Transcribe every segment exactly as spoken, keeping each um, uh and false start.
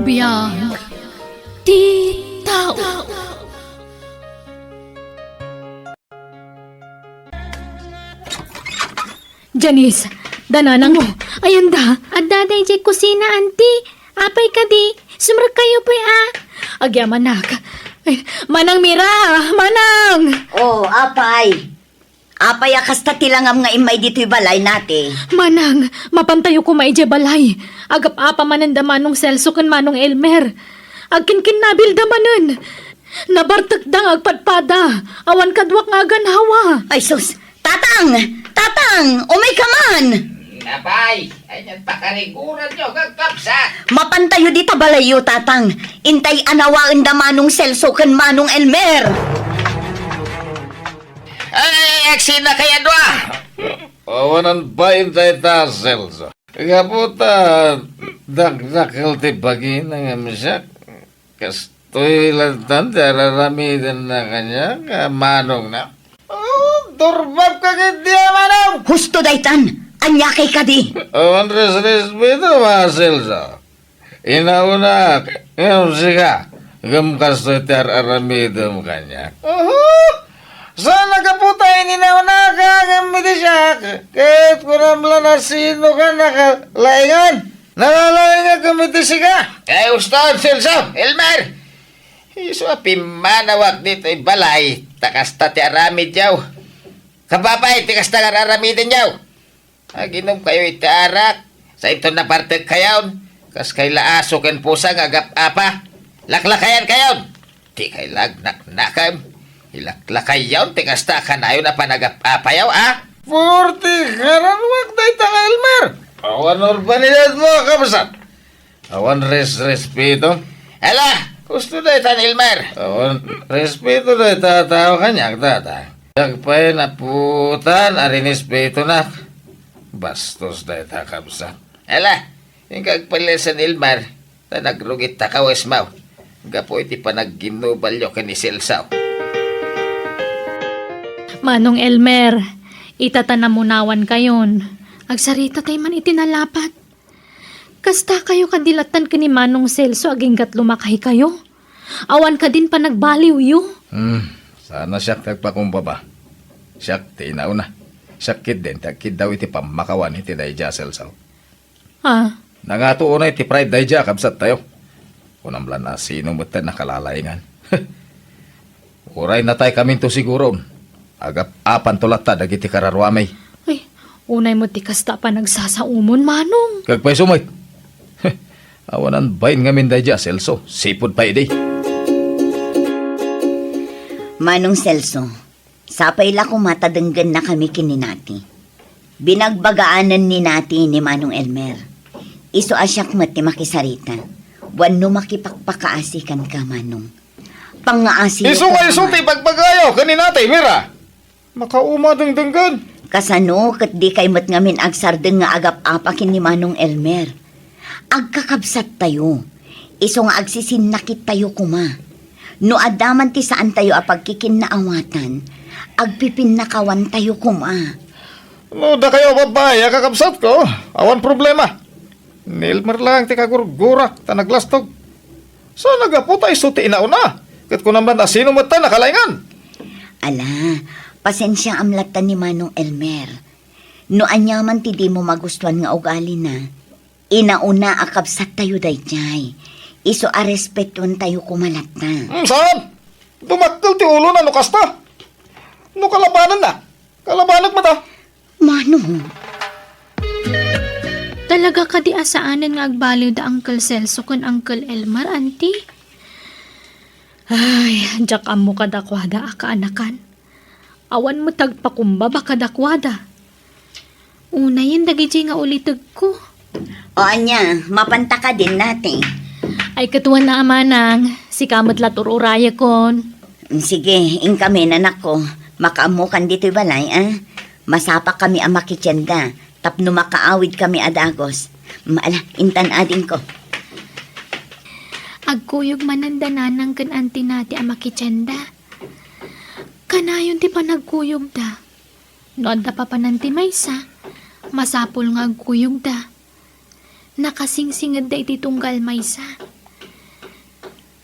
Biag ti tao. Janice, da nanang mo. Ayanda. Adda daydiay kusina, Auntie. Apay kadi? Sumrekkayo pay a. Agyamanak. Ay, Manang Mira, Manang! Oh, apay. Apay a kasta ti langam nga immay ditoy balay nati? Manang, mapantayo koma idiay balay. Agap-apa manen da Manong Celso ken Manong Elmer. Agkinkinnabilda manen. Nabartekda nga agpadpada. Awan kaduak nga aganhawa. Ay sus! Tatang! Tatang! Umay ka man! Apay, anian pakariguranyo, kakabsat? Mapantayo dita balayyo, Tatang. Intay anawaen da Manong Celso ken Manong Elmer. Ay, agsina kayadua. Awanan bain dayta, Celso. Gapu ta dakdakkel ti bagina ngem siak, kastoy lattan ti ar-aramidenna kaniak a manongna. Oh, durbabka ketdi a manong! Husto daytan! Aniakay kadi? Awan resrespeto, Celso. Inaunak, ngem sika, ngem kastoy ti ar-aramidem kaniak. Oho! Saan a gapu ta ininaunaka ngem iti siak, ket kunam la a sinoka a nakalaingan? Nalalaingak ngem iti sika. Kay uston, Celso, Elmer! Isu a pimmanawak ditoy balay, ta kasta ti aramidyo. Kababay ti kasta nga ar-aramidenyo. Aginom kayo iti arak, sainton napartek kayon, kas kay la aso ken pusa nga agap-apa. Laklakayan kayon. Di kay lagnaknakam. Ilaklakayon ti kasta a kanayon a panagap-apayo, a? Purti kararuak dayta nga Elmer. Awan urbanidad mo, kabsat. Awan res-, respeto. Ala, husto daytan, Elmer. Awan respeto dayta a tao kaniak, Tatang. Diak pay napuotan a rinespetonak. Bastos dayta, kabsat. Ala, inka agpalesen, Elmer, ta nagrugit ta kawesmo gapu iti panagginnubalyo ken ni Celso. Manong Elmer, ita ta namunawan kayon. Agsarita tay man iti nalapat. Kasta kayo kadi lattan ken ni Manong Celso agingga't lumakay kayo? Awan kadin panagbaliwyo? Hmm, sana siak ti agpakumbaba. Siak ti inauna. Siak ketdin ti agkiddaw iti pammakawan iti daydiay a Celso. Ah. Nangato unay ti pride daydiay a kabsattayo. Kunam la a sino met ti nakalalaingan. Uray natay kaminto siguron. Agap-apanto latta dagiti kararuami. Ay, unay met ti kasta a panagsasaomon, Manong. Kagpayso met. Awanan bain ngamin daydiay a Celso. Sipud pay idi. Manong Celso, sapay la koma ta denggennakami ken ni Nati. Binagbagaanen ni Nati ni Manong Elmer. Isu a siak met ti makisarita. Wenno makipakpakaasi kenka, Manong. Pangngaasi. Isu nga isu ti ibagbagayo ken ni Nati, Mira. Makauma a dengdenggen. Kasano ket dikay met ngamin agsardeng nga agap-apa ken ni Manong Elmer? Agkakabsattayo. Isu nga agsisinnakittayo koma. No adda man ti saantayo a pagkikinnaawatan, agpipinnakawantayo koma. No dakayo a babbai a kakabsatko, awan problema. Ni Elmer lang ti kagurgurak ta naglastog. Saan a gapu ta isu ti inauna, ket kunam la a sino met ti nakalaingan? Ala, pasensiaam latta ni Manong Elmer. No ania man ti dimo magustuan nga ugalina, inauna a kabsattayo daydiay. Isu a respetuentayo koma latta. Hmm, saan? Dumakkel ti ulona no kasta. No kalabanenna, kalabanek met a. Manong. Talaga kadi a saanen nga agbaliw da Uncle Celso ken Uncle Elmer, Auntie? Ay, diak ammo kadakuada a kaanakan. Awan met agpakumbaba kadakuada. Unayen dagidiay nga ulitegko. O ania, mapanta kadin, Nati? Ay, ket wen a, Manang, sika met la ti ur-urayekon. Mm, sige, inkami, nanakko. Makaammokan ditoy balay, a? Masapakami a makitienda tapno makaawidkami a dagus. Mm, ala, intan adingko. Agkuyog manen da Nanang ken Auntie Nati a makitienda. Kanayon ti panagkuyogda. No adda papanan ti maysa, masapul nga agkuyogda. Nakasingsingedda iti tunggal maysa.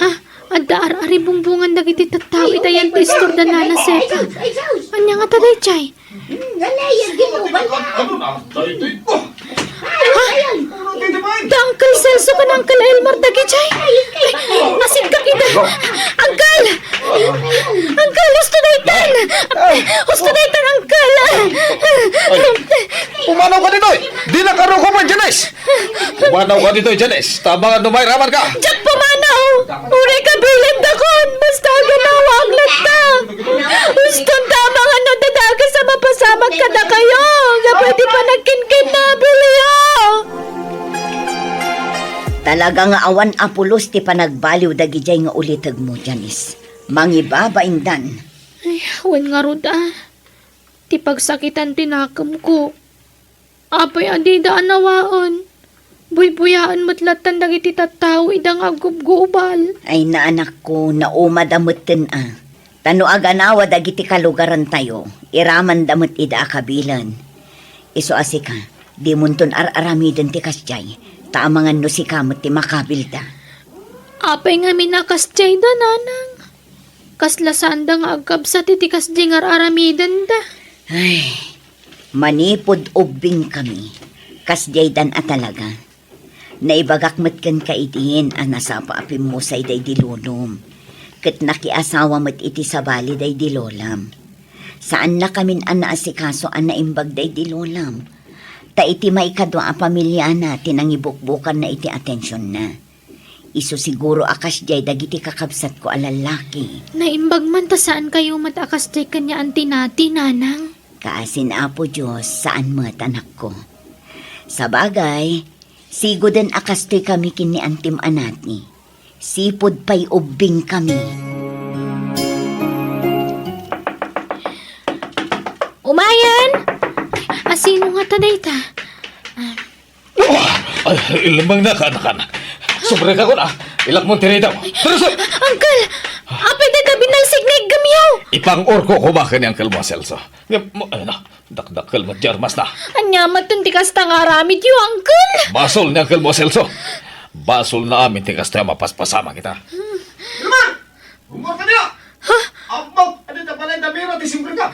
Ah, adda ar-aribungbungan dagiti tattao ita yan ti istorda Nana Sepa. Ania ngata daydiay? Ha? Da Uncle Celso ken Uncle Elmer dagijay? Ay, nasigkak ida. Uncle! Uncle, husto daytan! Husto daytan, Uncle! Ay, pumanaw ka ditoy! Dinaka rukoman, Janice! Pumanaw ka ditoy, Janice! Tabangan no mairaman ka! Diak pumanaw! Uray kabilindakon! Basta aganawak latta! Huston tabangan no adda dakes a mapasamak kadakayo! Nga pwede panagkinkinnabilyo! Talaga nga awan a pulos ti panagbaliw dagidiay nga ulitegmo, Janice. Mangibabaindan. Ay, wen ngarud a. Ti pagsakitan ti nakemko. Apay a dida anawaen? Buybuyaen met lattan dagiti tattao ida nga aggubgubal. Ay, naanakko, naumada metten a. Ta no aganawa dagiti kalugarantayo, iramanda met ida a kabilen. Isu a sika, dimonton ar-aramiden ti kasdiay, ta amangan no sika met ti makabilda. Apay ngamin a kasdiay da, nanang? Kasla saanda nga agkabsat iti kasdiay nga ar-aramidenda. Ay, manipud ubbingkami, kasdiaydan a talaga. Naibagak met kenka idin a nasapa a pimmusay daydi lolom, ket nakiasawa met iti sabali daydi lolam. Saannakamin a naasikaso a naimbag daydi lolam. Ta iti maikadua a pamiliana ti nangibukbukanna iti atensionna. Isu siguro a kasdiay dagiti kakabsatko a lallaki. Naimbag man ta saankayo met a kasdiay ken ni Auntie Nati, Nanang. Kaasin Apo Dios, saan met, anakko. Sabagay, sigoden a kastoy kami ken ni Antim a Nati. Sipud pay ubbing kami. Umayen! Asino ngata dayta? Ah. Oh, ay, ilemmengnak, anakan. Subrek ako na. Ilakmon ti ridaw. Tara, sir! Uncle! Apay dayta binalsig nga iggemyo? Ipang-orko ko ba ken ni Uncle mo, Celso? Ngem, mo, ay na, dakdakkel met ti armasna. Ania met ti kasta nga aramidyo, Uncle? Basol ni Uncle mo, Celso. Basolna amin ti kasta a mapaspasamak ita. Herman! Gumorka niya! Ha? Abbag, adi ta pala damira ti simbreka.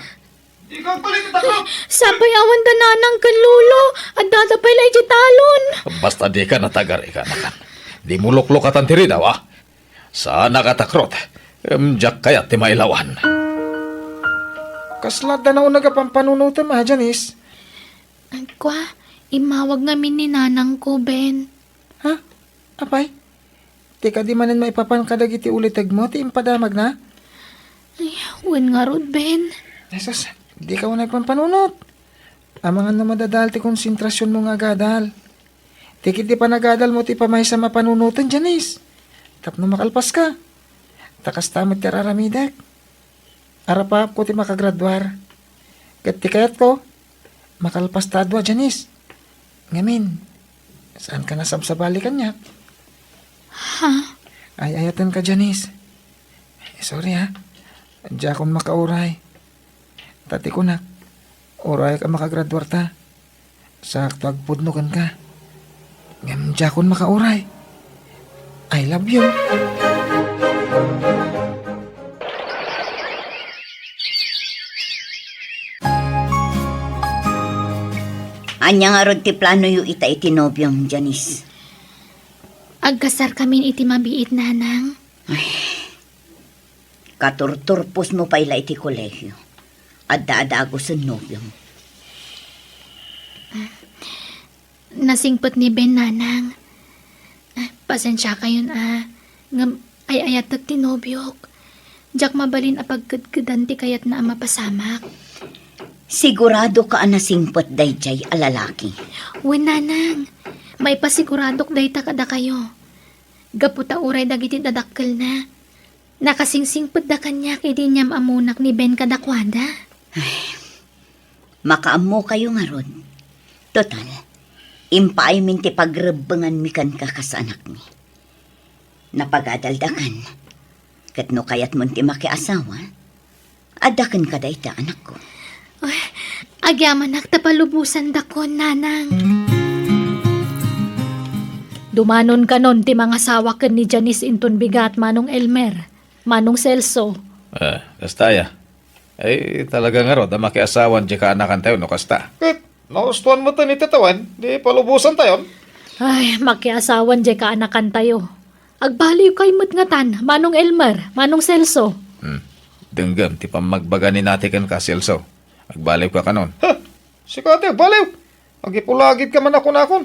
Di ka pala kita ka. Sapay awan da nanang ken lolo. Adda da pay la idiay talon. Basta di ka natagar, ika, anakan. Di mo luklukatan ti ridaw, a. Saanak a takrot, em, diak kayat ti mailawan. Kasla adda nauneg a pampanunotem, a, Janice? Kua, immawag ngamin ni nanangko, Ben. Ha? Apay? Ti kadi manen maipapan kadagiti ulitegmo ti impadamagna? Ay, wen ngarud, Ben. Jesus, di ka unay pampanunot. Amangan no madadael ti konsentrasionmo nga agadal. Ti ketdi panagadalmo ti pamaysam a panunoten, Janice. Tapno makalpaska. Ta kasta met ti ar-aramidek. Arapaapko ti makagraduar. Ket ti kayatko, makalpasta a dua, Janice. Ngamin, saanka a sabsabali kaniak? Ha? Ay-ayatenka, Janice. Sorry, ha. Diakon makauray. Ta ti kunak, urayak a makagraduarta. Sakto agpudno kenka. Ngem diakon makauray. I love you. Ania ngarud ti planoyo ita iti nobiom, Janice? Agkasarkamin iti mabiit, Nanang. Ay, katurturposmo pay la iti kolegio. Adda a dagusen nobiom. Nasingpet ni Ben, Nanang. Ah, pasensiakayon, a. Ngem ay-ayatek ti nobiok. Diak mabalin a pagkedkedan ti kayatna a mapasamak. Siguradoka a nasingpet daydiay a lalaki? Wen, Nanang. Maipasiguradok dayta kadakayo. Gapu ta uray dagiti dadakkelna, nakasingsingpetda kaniak idi inyam-ammonak ni Ben kadakuada. Ay, makaammokayo ngarud. Total, impaaymin ti pagrebbenganmi kenka kas anakmi. Napagadaldakan. Ket no kayatmon ti makiasawa, adda kenka dayta, anakko. Ay, agyamanak ta palubosandakon, Nanang. Dumanon kanon ti mangasawa ken ni Janice inton bigat, Manong Elmer, Manong Celso. Ah, kasta aya. Ay, talaga ngarud a makiasawan diay kaanakantayo no kasta. Ket, naustuan met ni ti tawen, di palubosantayon. Ay, makiasawan diay kaanakantayo. Agbaliwkayo met ngatan, Manong Elmer, Manong Celso. Hmm. Denggem ti pammagbaga ni Nati kenka, Celso. Agbaliwka kanon. Ha? Sika ti agbaliw? Agipulagidka man a kunakon.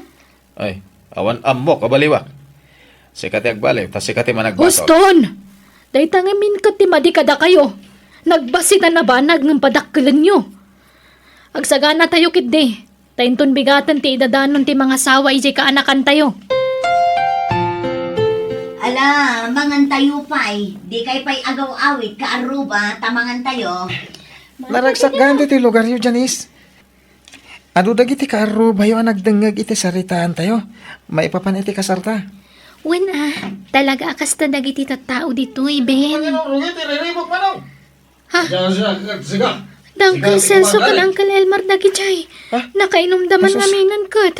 Ay, awan ammok a baliwak. Sika ti agbaliw, ta sika ti managbasol. Uston! Dayta ngamin ket ti madi kadakayo. Nagbassit a nabanag ngem padakkelenyo. Agsaganatayo ketdi. Ta inton bigaten ti idadanon ti mangasawa idiay kaanakantayo. Ala, mangantayo pay. Dikay pay agaw-awid kaarruba ta mangantayo. Naragsak gayam ditoy lugaryo, Janice. Adu dagiti kaarrubayo a nagdengngeg iti saritaantayo maipapan iti kasarta. Wen a, talaga a kasta dagiti tattao ditoy, Ben. Ano, rugi ti riribuk, manong? Ha? Siga, siga, siga. Da Uncle Celso ken Uncle Elmer dagidiay. Ha? Nakainumda man ngamin ket.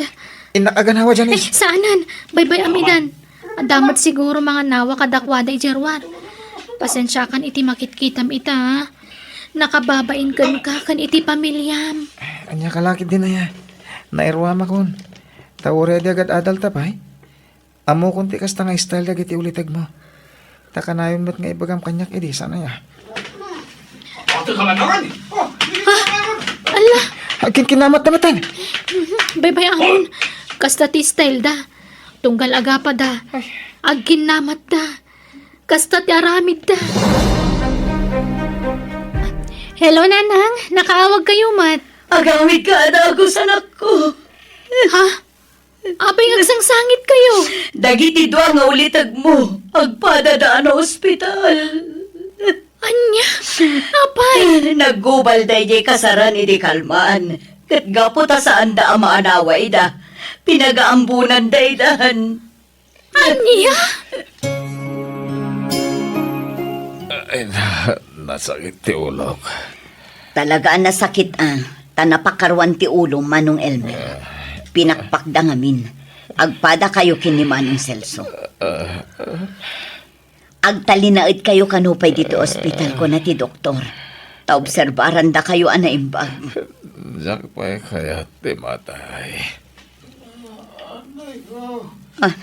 Innak a ganawa, Janice. Eh, saanen. Baybay-amidan. Adda met siguro mangannawa kadakuada idiay ruar. Pasensiakan iti makitkitam ita, ha? Nakababain kenka ken iti pamiliam. Ania ka la ketdin aya? Nairuamakon. Ta uray di agad-adalta pay. Ammokon ti kasta nga style dagiti ulitegmo. Ta kanayon met nga ibagam kaniak idi saan aya. Ate ka nga naman! Oh, hindi ka naman! Ala! Agkinkinnamatda metten. Mhm, baybay-aon. Kasta ti style da. Tunggal agapada. Ay. Agkinnamatda. Kasta ti aramidda. Hello, Nanang. Nakaawag kayo met. Agawid ka, Adagus, anakko. Ha? Apay nga agsangsangit kayo? Dagiti dua nga ulitegmo, agpadada a naospital. Ania? Apay? Naggubal daydiay kasaran idi kalman, ket gapu ta saanda a maanawa ida, pinagaambunan daydan. Ania? Ay, na-, nasakit ti ulok. Talaga a nasakit, a, ta napakaruan ti ulo, Manong Elmer. Ah. Pinakpakda ngamin. Agpadakayo ken ni Manong Celso. Ah, ah. Agtalinaedkayo kano pay ditoy ospital, kuna ti doktor. Ta obserbarandakayo a naimbag. Diak pay kayat ti matay. Ah,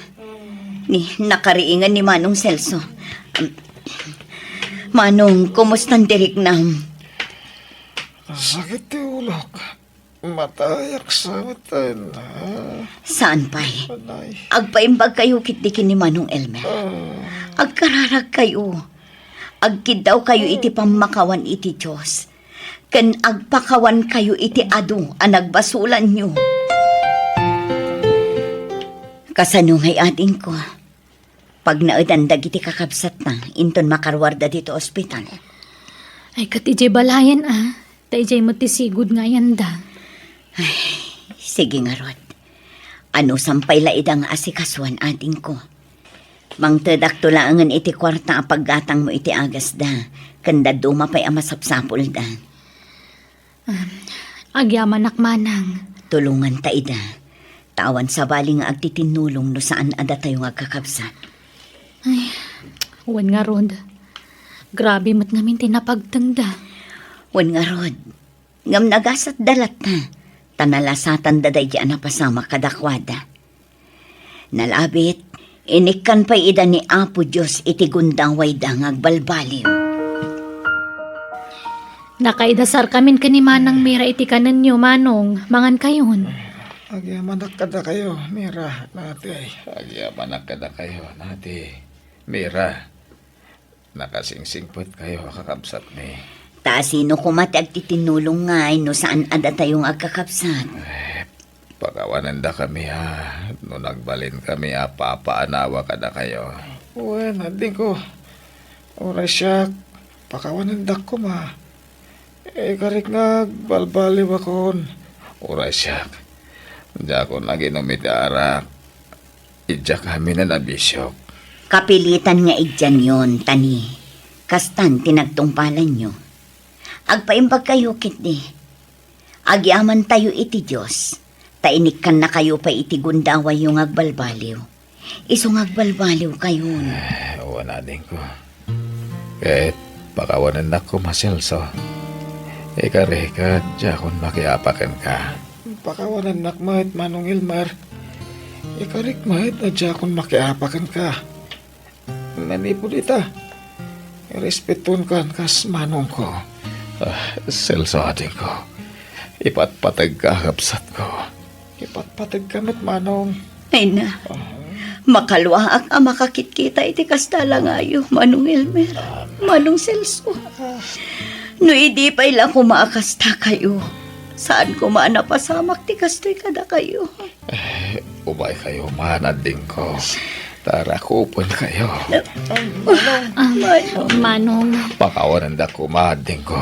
ni, nakariingan ni Manong Celso. Um, Manong, kumusta ti riknam? Sakit ti ulok. Matayak sa matan, ha? Saan pay? Anay. Agpaimbag kayo ketdi ken ni Manong Elmer. Ah. Agkararag kayo. Agkiddaw kayo iti pammakawan iti Dios. Ken agpakawan kayo iti adu a nagbasolanyo. Kasano ngay, adingko? Pagnaedan dagiti kakabsatna inton makaruarda ditoy ospital. Ay, ket idiay balayan, a. Ta idiay met ti sigud nga ayanda. Ay, sige ngarud. Anusam pay la ida nga asikasuan, adingko. Mangtedakto laengen iti kuarta a paggatangmo iti agasda, ken dadduma pay a masapsapulda. Um, agyamanak, Manang. Tulonganta ida. Ta awan sabali nga agtitinnulong no saan a datayo nga agkakabsat. Ay, wen ngarud. Grabe met ngamin ti napagtengda. Wen ngarud. Ngem nagasatda latta, ta nalasatanda daydi a napasamak kadakuada. Nalabit, inikkan pay ida ni Apo Dios iti gundawayda nga agbalbaliw. Nakaidasarkamin ken ni Manang Mira iti kanenyo, Manong. Mangankayon. Agyamanak kadakayo, Mira, nati. Agyamanak kadakayo, nati. Mira. Nakasingsingpetkayo a kakabsatmi. Ta sino koma ti agtitinnulong ngay no saan a datayo nga agkakabsat? Eh, pakawanendakami a no nagbalinkami a papaanawa kadakayo. Wen, adingko. Uray siak, pakawanendak koma. Ikarik nga agbalbaliwakon. Uray siak, diakon aginum iti arak. Idiak amin a nabisiok. Kapilitan nga idianyon, ta ni, kastan ti nagtungpalanyo. Agpaimbagkayo ketdi. Agyamantayo iti Dios, ta inikkannakayo pay iti gundawayyo nga agbalbaliw. Isu nga agbalbaliwkayon. Eh, wen, adingko. Ket pakawanennak koma, Celso. Ikari ket diakon makiapa kenka. Pakawanennak met, Manong Elmer. Ikarik met a diakon makiapa kenka. Manipud ita, irespetuenkan kas manongko. Ah, Celso, adingko. Ipatpategka, kabsatko. Ipatpategka met, Manong. Ay na, makaluaak a makakitkita iti kasta la ngayo, Manong Elmer, Manong Celso. No idi pay la koma a kasta kayo, saan koma a napasamak ti kastoy kadakayo. Eh, umaykayo man, adingko. Ta rakupenkayo. Ah, Manong. Pakawanendak koma, adingko.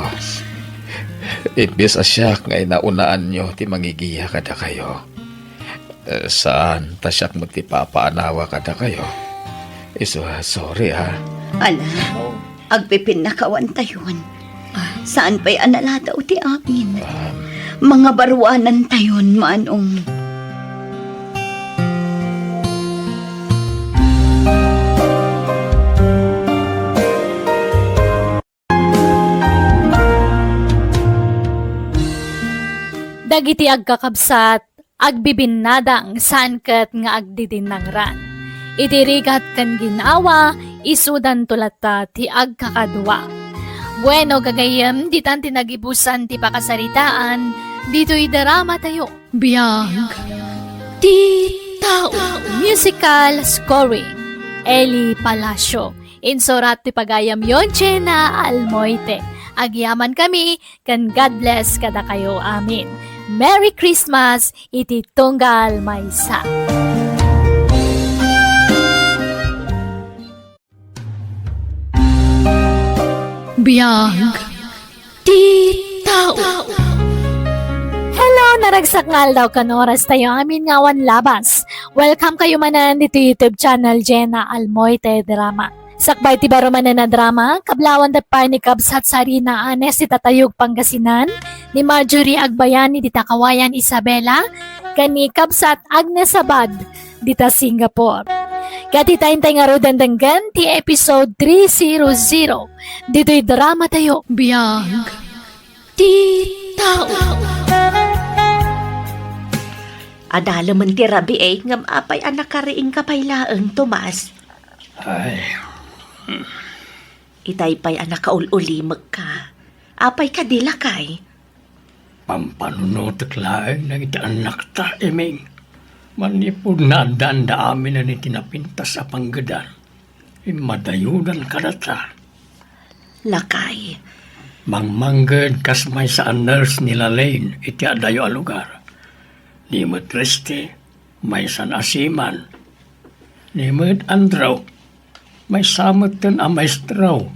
Imbes a siak nga inaunaanyo ti mangigiya kadakayo. Eh, saan, ta siak met ti papaanawa kadakayo. Isu, sorry, ah. Ala, agpipinnakawantayon. Saan pay a naladaw ti amin. Mangabaruanantayon, Manong. Dagiti agkakabsat, agbibinnadang saan ket nga agdidinnangran. Iti rigat ken ginawa, isudanto latta ti agkakadua. Bueno, gagayyem, ditan ti nagibusan ti pakasaritaan, ditoy drama tayo. Biag ti tao. Musical scoring, Eli Palacio. Insurat ti pagayamyo, Jenna Almoite. Agyaman kami, ken God bless kadakayo amin. Merry Christmas iti tunggal maysa. Biag ti tao. Hello, naragsak nga aldaw ken oras tayo amin nga awan labas. Welcome kayo manen dito YouTube channel Jenna Almoite Drama. Sakbay ti baro manen a drama, kablawan da pay ni Kabsat Sarina Anes ti Tatayog Pangasinan, ni Marjorie Agbayani dita Kawayan Isabela, ken ni Kabsat Agnes Abad dita Singapore. Ket ita intay ngaruden denggen ti episode three zero zero ditoy drama tayo. Biag ti tao. Adalemen ti rabii, ngem apay a nakariingka pay laeng, Tomas? Ay. Itay pay a nakaul-ulimekka. Apay kadi, lakay? Pampanunotek laeng dagiti annakta, Eming. Manipud naaddaanda aminen iti napintas a panggedan, immadayudan kadata. Lakay. Mangmangged kas maysa a nurse ni Lalaine iti adayo a lugar. Ni met Reste, maysan a seaman. Ni met Andrew, maysa metten a maestro.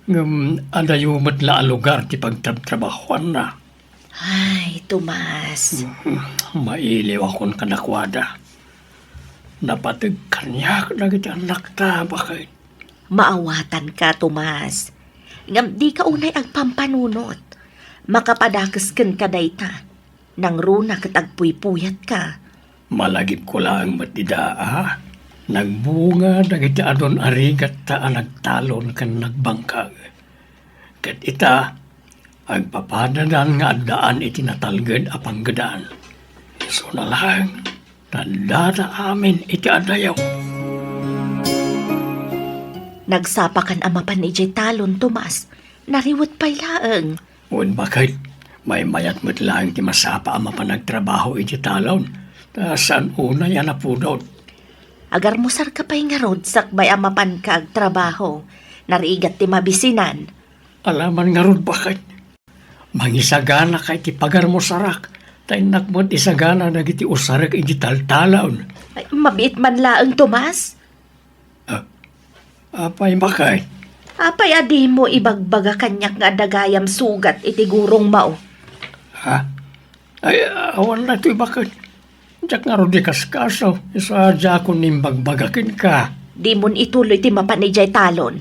Ngem adayo met la a lugar ti pagtrabtrabahuanna. Ay, Tomas. Mailiwakon kadakuada. Napateg kaniak dagiti annakta, baket. Maawatanka, Tomas. Ngem dika unay agpampanunot. Makapadakes kenka dayta. Nangruna ket agpuypuyatka. Malagipko laeng met dida a nagbunga dagiti adun a rigatta a nagtalon ken nagbangkag. Ket ita, agpapadadan nga addaan iti natalged a panggedan. Isuna laeng, ta addada amin iti adayo. Nagsapakan a mapan idiay talon, Tomas. Nariwet pay laeng. Wen, baket, maymayat met laeng ti masapa a mapan agtrabaho iti talon, ta saan unay a napudot. Agarmusarka pay ngarud sakbay a mapanka agtrabaho. Narigat ti mabisinan. Alaman ngarud, baket. Mangisaganaka iti pagarmusarak, ta innak met isagana dagiti usarek iti taltalon. Ay, mabiit man laeng, Tomas. Ah, apay, baket? Apay a dimo ibagbaga kaniak nga adda gayam sugat iti gurongmo? Ha? Ay, awan daytoy, baket. Diak ngarud ikaskaso, isu a diakon imbagbaga kenka. Dimon ituloy ti mapan idiay talon.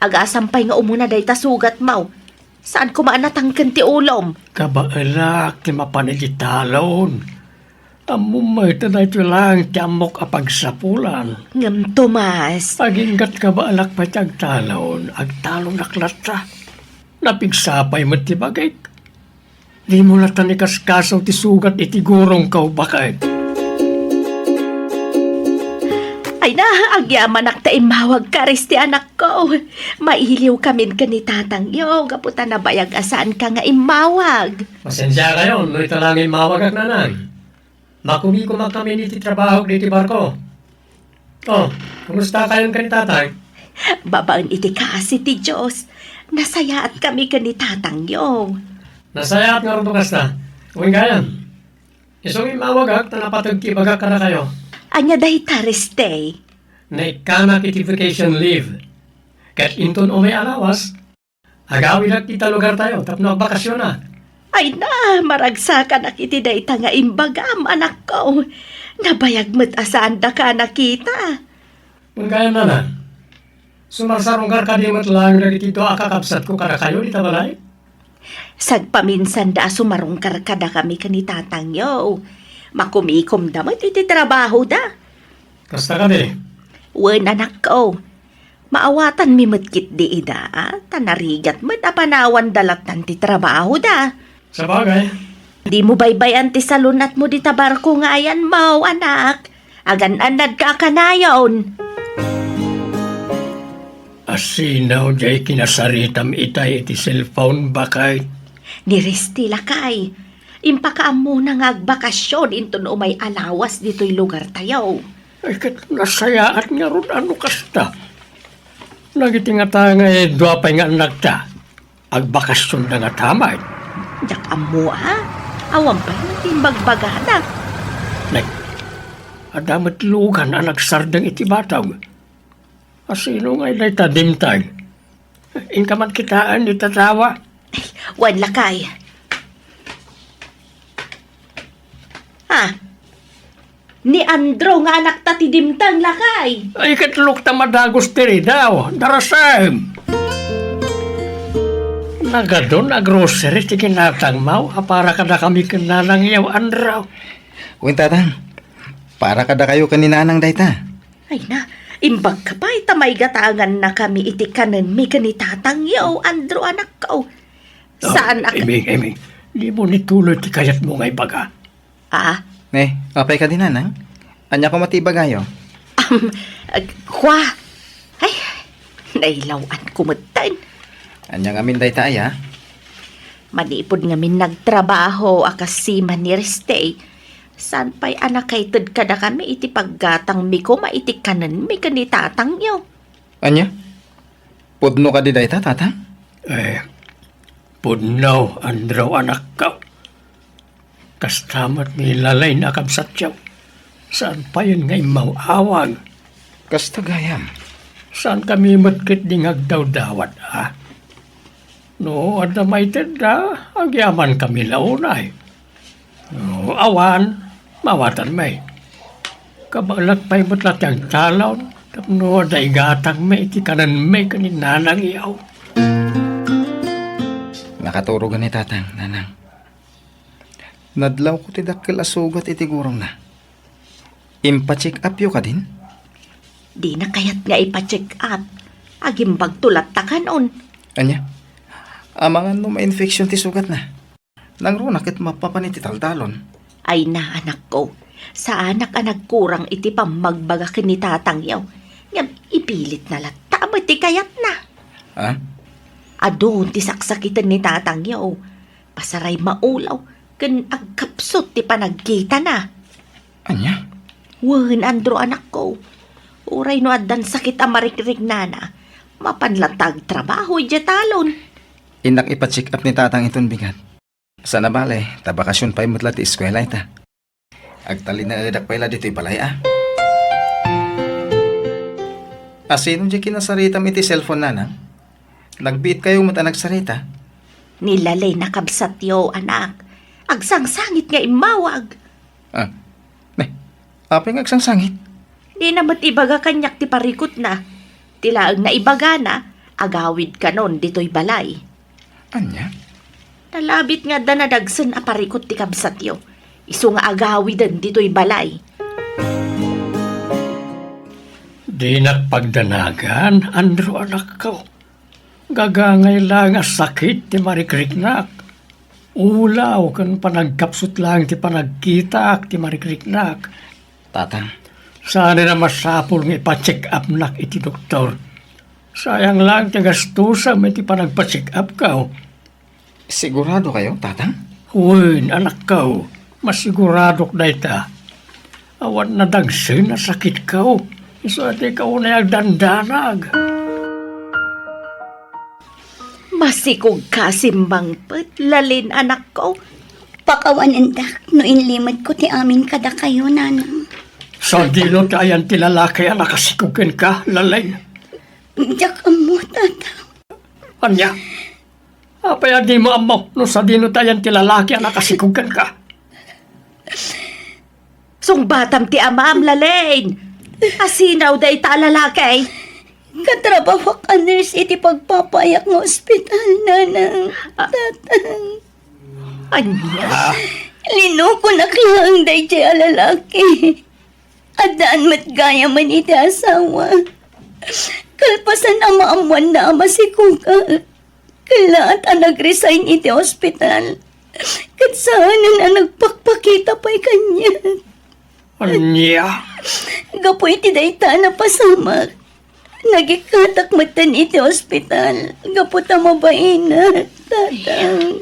Agasam pay nga umuna dayta sugatmo. Saan koma a natangken ti ulom. Kabaelak ti mapan iti talon. Ammom met a daytoy laeng ti ammok a pagsapulan. Ngem, Tomas. Agingga't kabaelak pay ti agtalon, agtalonak latta. Napigsa pay met ti bagik. Dimo latta ikaskaso ti sugat iti gurongko, baket. Ay na, agyamanak ta immawagka, Reste, anakko. Mailiwkamin ken ni tatangyo gapu ta nabayag a saanka nga immawag. Pasensiakayon no ita la nga immawagak, nanang. Makumikom a kami iti trabahok ditoy barko. Oh, kumustakayon ken ni tatang? Babaen iti kaasi ti Dios, nasayaat kami ken ni tatangyo. Nasayaat ngarud no kasta. Wen gayam, isu nga immawagak ta napateg ti ibagak kadakayo. Ania dayta, Reste? Naikkanak iti vacation leave. Ket inton umay a lawas, agawidak ita lugartayo tapno agbakasionak. Ay na, maragsakanak iti dayta nga imbagam, anakko. Nabayag met a saandaka a nakita. Wen gayam, nanang, sumarsarungkar kadi met laeng dagiti dua a kakabsatko kadakayo dita balay? Sagpaminsanda a sumarungkar kadakami ken ni tatangyo. Makumikomda met iti trabahoda. Kasta kadi? Wen, anakko. Maawatanmi met ketdi ida, a, ta narigat met a panawanda lattan ti trabahoda. Sabagay. Dimo baybay-an ti salun-atmo dita barko nga ayanmo, anak. Agan-annadka a kanayon. A, Sino diay kinasaritam itay iti cellphone, baket? Ni Resty, lakay. Impakaammona nga agbakasyon inton umay a lawas ditoy lugartayo. Ay, ket nasayaat ngarud a no kasta. Dagiti ngata nga dua pay nga annakta, agbakasyonda ngata met. Diak ammo, a. Awan pay met ti imbagbagada. Nay, adda met lugan a nagsardeng iti batog. A, sino ngay dayta dimteng? Inka man kitaen iti tattawa. Ay, wen, lakay. Ah, ni Andrew nga anakta ti dimteng, lakay. Ay, ket lokta madagus ti ridaw. Darasem. Nagadun a grocery ti kinatangmo a para kadakami ken nanangyo, Andrew. Wen, tatang. Para kadakayo ken ni nanang dayta. Ay na, imbagka pay ta maigatangannakami iti kanenmi ken ni tatangyo, Andrew, anakko. Saan a... Amy, Amy, dimo ituloy ti kayatmo nga ibaga. Ah? Ne, apay kadi, nanang? Ania koma ti ibagayo? Am, ag-, kwa? Ay, nailaw-anko metten. Ania ngamin dayta aya? Manipud ngamin nagtrabaho a kas seaman ni Reste, saan pay a nakaited kadakami iti paggatangmi koma iti kanenmi ken ni tatangyo. Ania? Pudno kadi dayta, tatang? Eh, pudno, Andrew, anakko. Kasta met ni Lalaine a kabsatyo. Saan payen nga immaw-awag. Kasta gayam. Saankami met ketdi nga agdawdawat, a? No adda maitedda, agyamankami la unay. No awan, mawatanmi. Kabaelak pay met la ti agtalon tapno adda igatangmi iti kanenmi ken ni nanangyo. Nakaturogan ni tatang, nanang. Nadlawko ti dakkel a sugat iti gurongna. Impacheck upyo kadin? Dina kayat nga ipacheck up. Agimbagto latta kanon. Ania? Amangan no ma-infection ti sugatna. Nangruna ket mapapan iti taltalon. Ay na, anakko. Saanak a nagkurang iti pammagbaga ken ni tatangyo. Ngem ipilitna latta met ti kayatna. Ha? Adun ti saksakiten ni tatangyo. Pasaray maulaw ken agkapsut ti panagkitana. Ania? Wen, Andrew, anakko. Uray no addan sakit a marikriknana, mapan latta agtrabaho idiay talon. Innak ipa-check up ni tatang iton bigat. Saan a bale, ta bakasyon pay met la ti eskuela ita. Agtalinaedak pay la ditoy balay, a. A, sino diay kinasaritam iti cellphone, nanang? Nagbiitkayo met a nagsarita. Ni Lalaine a kabsatyo, anak. Agsangsangit nga immawag. A, ne, apay nga agsangsangit? Dina met ibaga kaniak ti parikutna. Ti laeng naibagana, agawid kanon ditoy balay. Ania? Nalabit nga adda nadagsen a parikut ti kabsatyo. Isu nga agawiden ditoy balay. Dinak pagdanagan, Andrew, anakko. Gagangay laeng a sakit ti marikriknak. Ulaw ken panagkapsut laeng ti panagkitaak ti marikriknak. Tatang. Saanen a masapul nga ipa-check upnak iti doktor. Sayang laeng ti gastusem iti panagpa-check upko. Siguradokayo, tatang? Wen, anakko. Masiguradok dayta. Awan nadagsen a sakitko. Isu a dika unay agdandanag. Masikogka a simmangpet, Lalaine, anakko. Pakawanendak no inlimedko ti amin kadakayo, nanang. Sadino ti ayan ti lalaki a nakasikog kenka, Lalaine? Diak ammo, tatang. Ania? Apay a dimo ammo no sadino ti ayan ti lalaki a nakasikog kenka? Sungbatam ti amam, Lalaine. Asino dayta a lalaki? Katrabahoak a nurse iti pagpapayak nga ospital, nanang, tatang. Ania? Linukonak laeng daydiay a lalaki. Addaan met gayamen iti asawa. Kalpasan a maammoanna a masikogak, kellaat a nag-resign iti ospital. Ket saanen a nagpakpakita pay kaniak. Ania? Gapu iti dayta a napasamak, Nagikkatak metten iti ospital gapu ta mabainak, Tatang.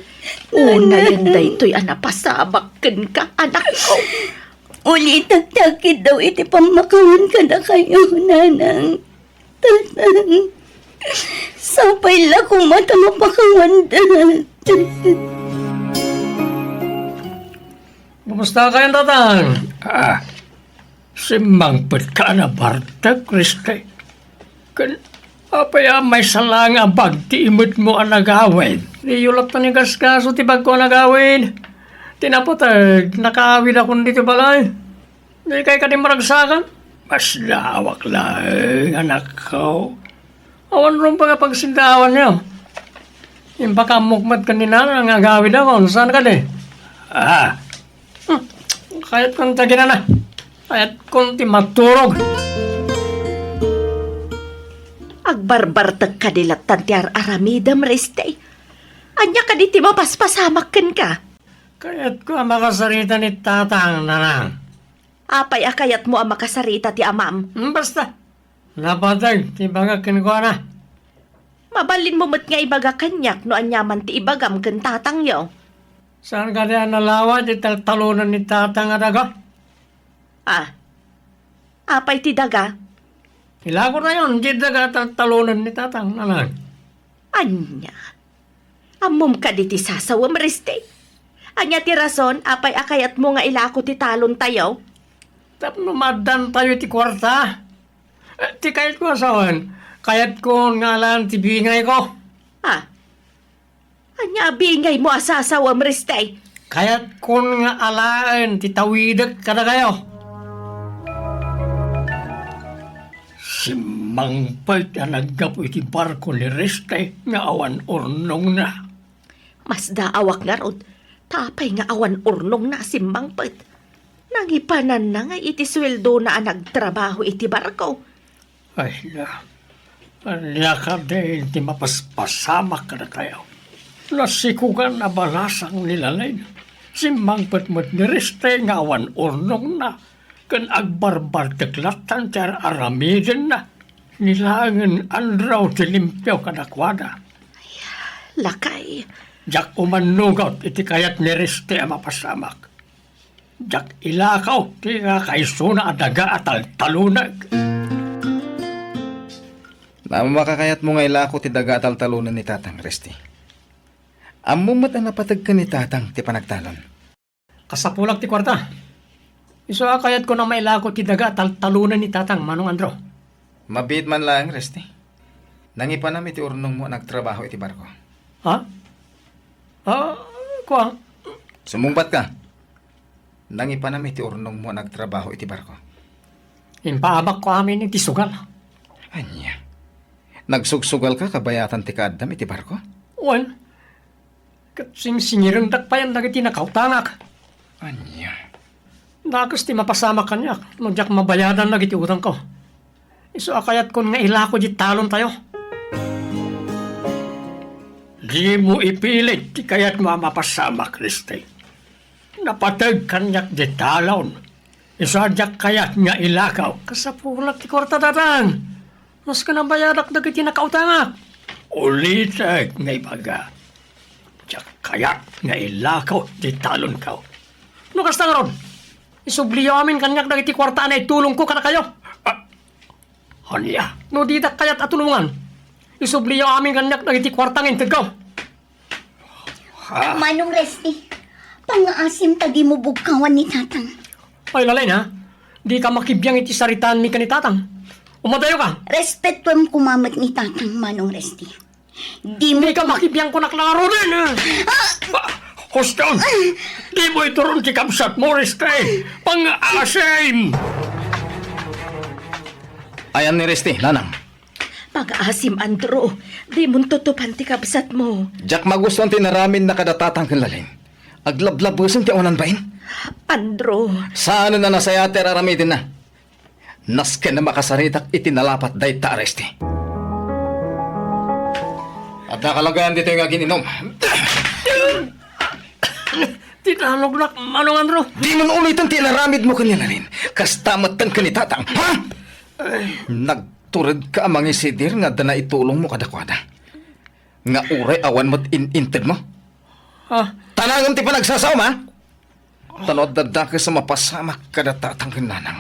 Unayen daytoy a napasamak kenka, anakko. Ulitek ti agkiddaw iti pammakawan kadakayo, Nanang. Tatang, sapay la koma ta mapakawanda. Kumusta kayon, Tatang? Ah, simmangpetka a nabartek, Riste. Ken apay a maysa laeng a bag ti imetmo a nagawid? Diyo latta ni gasgaso ti bagko a nagawid. Ti napateg, nakaawidakon ditoy balay. Dikay kadi maragsakan? Masdaawak laeng, anakko. Awan rumbeng a pagsindaawannyo. Impakaammo met ken ni Nanang nga agawidakon. Saan kadi? Ah. Hmm. Kayatkon ti aginana. Kayatkon ti maturog. Agbarbartek kadi lattan ti ar-aramidem, Riste. Ania kadi ti mapaspasamak kenka? Kayatko a makasarita ni Tatang, Nanang. Apay a kayatmo a makasarita ti amam? Hmm, basta. Napateg ti ibagak kenkuana. Mabalinmo met nga ibaga kaniak no aniaman ti ibagam ken tatangyo. Saan kadi a nalawa ti taltalonan ni Tatang a daga? Ah. Apay ti daga? Ilakonayon ti daga a taltalonan ni Tatang, Nanang. Ania? Ammom kadi ti sasawem, Riste? Ania ti rason apay a kayatmo nga ilako ti talontayo? Tapno maaddaantayo iti kuarta. Eh, ti kayatko a sawen, kayatkon nga alaen ti bingayko. Ah, ania a bingaymo a sasawem, Riste? Kayatkon nga alaen ti tawidek kadakayo. Simmangpet a naggapu iti barko ni Riste nga awan urnongna. Masdaawak ngarud, ta apay nga awan urnongna a simmangpet? Nangipananna ngay iti sueldona a nagtrabaho iti barko. Ay na, ania kadi ti mapaspasamak kadatayo? Nasikugan a balasang ni Lalin. Simmangpet met ni Riste nga awan urnongna, ken agbarbartek lattan ti ar-aramidenna. Ni laengen Andrew ti limpio kadakuada. Lakay. Diak umannugot iti kayat ni Riste a mapasamak. Diak ilakaw ti kakaisuna a daga a taltalonek. Makakayatmo nga ilako ti daga a taltalonen ni Tatang, Reste. Ammom met a napateg ken ni Tatang ti panagtalon. Kasapulak ti kuarta. Isu a kayatko a mailako ti daga a taltalonen ni Tatang, Manong Andrew. Mabiit man laeng, Reste. Nangipanam iti urnongmo a nagtrabaho iti barko. Ha? Ah, kua? Sumungbat ka. Nangipanam iti urnongmo a nagtrabaho iti barko. Impaabakko amin iti sugal. Ania? Nagsugsugal ka kabayatan ti kaaddam iti barko? Wen. Ket singsingirendak payen dagiti nakautangak. Ania? Dakes ti mapasamak kaniak no diak mabayadan dagiti utangko. Isu a kayatkon nga ilako di talontayo. Dimo ipilit ti kayatmo a mapasamak, Reste. Napateg kaniak di talon. Isu a diak kayat nga ilakaw. Kasapulak ti kuarta, Tatang. Maski nabayadak dagiti nakautangak. Ulitek nga ibaga, diak kayat nga ilakaw ti talonko. No kasta ngarud, isubliyo amin kaniak dagiti kuarta a naitulongko kadakayo. Ah, ania? No didak kayat a tulongan, isubliyo amin kaniak dagiti kuarta nga intedko. Ha? Manong Resti, pangngaasim ta dimo bugkawan ni Tatang. Ay, Lalin, ha? Dika makibiang iti saritaanmi ken ni Tatang. Umadayo ka. Respetuem koma met ni Tatang, Manong Resti. Dimo Dika makibiang kunak la ngaruden, ha? Ah! Ba, huston! Dimo ituron ti kabsatmo, Resti. Pangngaasim! Ayan ni Resti, Nanang. Pangngaasim, Andrew. Dimon tutupan ti kabsatmo. Diak magustuan ti inaramidna kada Tatang ken Lalin. Aglablabesen ti awanan bain. Andrew. Saanen a nasayaat ti ar-aramidenna. Nasken a makasaritak iti nalapat dayta a Resti. Adda kalagayan ditoy nga agin-inom. Ti talognak, Manong Andrew. Dimon uliten ti inaramidmo ken ni Lalin. Kasta metten ken ni Tatang, ha? Nag- Turedka a mangisidir nga adda naitulongmo kadakuada. Nga uray awan met in-intedmo. Ah. Tanangem ti panagsasaom, ha? Ta no adda dakes a mapasamak kada tatang ken nanang.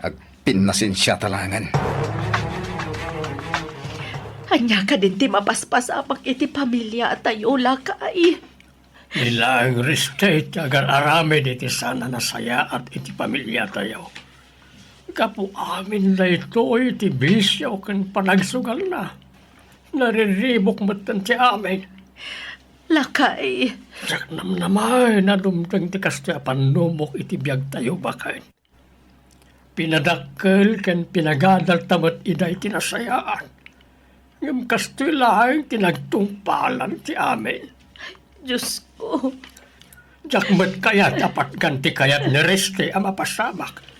Agpinnasensiata laengen. Ania kadin ti mapaspasamak iti pamiliatayo, lakay? Ni laeng Reste ti agar-aramid iti saan a nasayaat iti pamiliatayo. Gapu amin daytoy ti bisio ken panagsugalna. Nariribuk metten ti amin. Lakay. Diak namnamaen a dumteng ti kastoy a pannubok iti biagtayo baket. Pinadakkel ken pinagadalta met idiay ti nasayaat. Ngem kastoy laeng ti nagtungpalan ti amin. Diosko. Diak met kayat a patgan ti kayat ni Reste a mapasamak.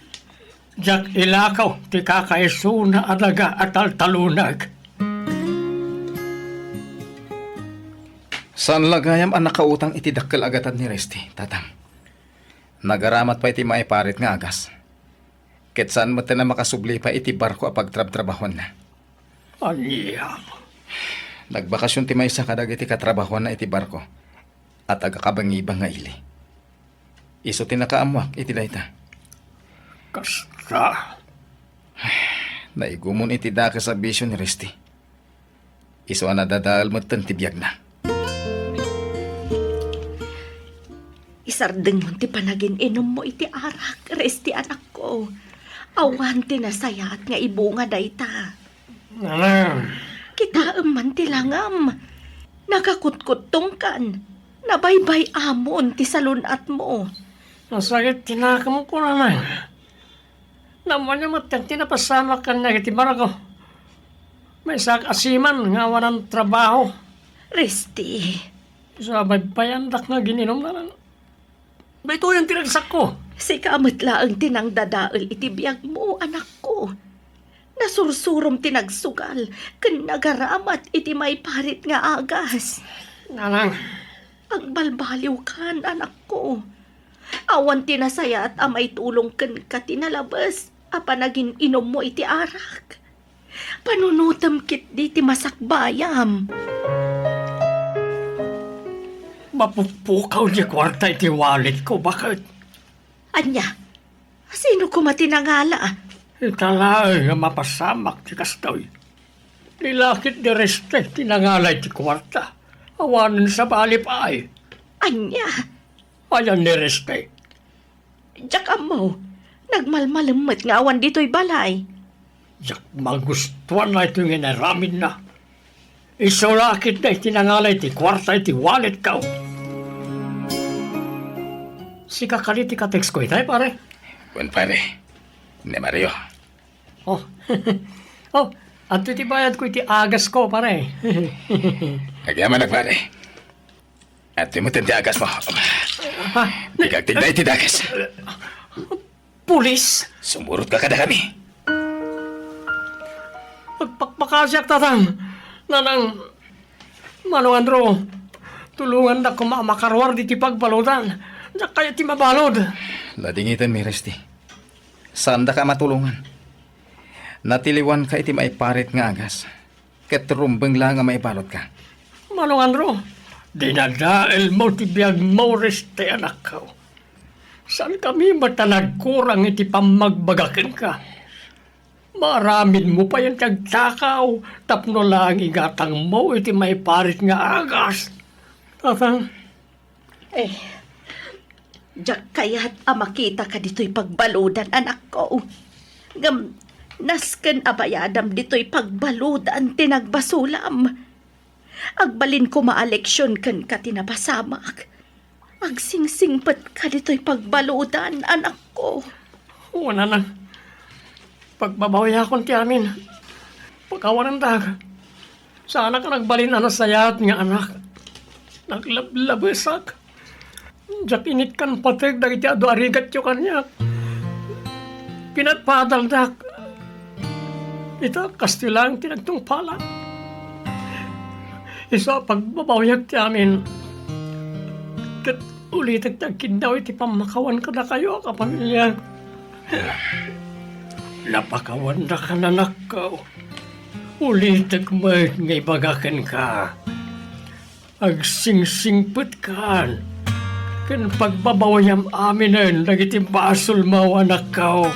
Diak ilako ti kakaisuna a daga a taltalunag. Saan la gayam a nakautang iti dakkel a gatad ni Reste, tatang. Nagaramat pay ti maiparit nga agas. Ket saan met a makasubli pay iti barko a pagtrabtrabahuanna. Ania? Nagbakasion ti maysa kadagiti katrabahuanna iti barko a taga-Kabangibang nga ili. Isu ti nakaammoak iti dayta. Kasta? Naigumon iti dakes a bisio ni Resti. Isu a nadadael metten ti biagna. Isardengmo ti panagin-inummo iti arak, Resti, anakko. Awan ti nasayaat nga ibunga dayta. Nanang. Kitaem man ti langam. Nakakutkutongkan. Nabaybay-amon ti salun-atmo. Nasakit ti nakemko, Nanang. Ammoyo met ti napasamak kaniak iti barko. Maysaak a seaman nga awanan trabaho. Resti. Isu a baybayandak nga agin-inum, Nanang. Daytoyen ti ragsakko. Sika met laeng ti nangdadael iti biagmo, anakko. Nasursurom ti nagsugal ken nagaramat iti maiparit nga agas. Nanang. Agbalbaliwkan, anakko. Awan ti nasayaat a maitulong kenka ti nalabes a panagin-inummo iti arak. Panunotem ketdi ti masakbayam. Mapukpukaw ti kuarta iti walletko, baket. Ania? Sino koma ti nangala? Ita laeng nga mapasamak ti kastoy. Ni lakit ni Reste ti nangala iti kuarta. Awanen sabali pay. Ania? Ayan ni Reste. Diak ammo. Nagmalmalem met nga awan ditoy balay. Diak magustuan daytoy nga inaramidna. Isu lakit daytoy ti nangala iti kuarta iti walletko. Sika kadi ti ka-textko itay, pare? Wen, pare. Ni Mario. Oh. Oh, adtoy ti bayadko iti agasko, pare. Agyamanak, pare. Adtoy metten ti agasmo. Ha? Ikagtigda iti dakes. Pulis? Sumurotka kadakami. Agpakpakasiak, Tatang. Nanang, Manong Andrew, tulongandak koma a makaruar ditoy pagbaludan. Diak kayat ti mabalud. Ladingiten mi, Resti. Saandaka a matulongan. Natiliwanka iti maiparit nga agas. Ket rumbeng la nga maibalutka. Manong Andrew, dinadaelmo ti biagmo, Reste, anakko. Saankami met a nagkurang iti pammagbaga kenka. Maaramidmo payen ti agtakaw tapno laeng igatangmo iti maiparit nga agas. Tatang. Eh, diak kayat a makitaka ditoy pagbaludan, anakko. Ngem, nasken a bayadam ditoy pagbaludan ti nagbasolam. Agbalin koma a leksion kenka ti napasamak. Agsingsingpetka ditoy pagbaludan, anakko. Wen, Nanang. Pagbabawiakon ti amin. Pakawanendak. Saanak a nagbalin a nasayaat nga anak. Naglablabesak. Diak inikkan pateg dagiti adu a rigatyo kaniak. Pinadpadaldak. Ita, kastoy laeng ti nagtungpalak. Isu a pagbabawiak ti amin. Ket ulitek ti agkiddaw iti pammakawan kadakayo a kapamilya. Napakawandakan, anakko. Ulitek met nga ibaga kenka. Agsingsingpetkan ken pagbabawiam aminen dagiti basolmo, anakko.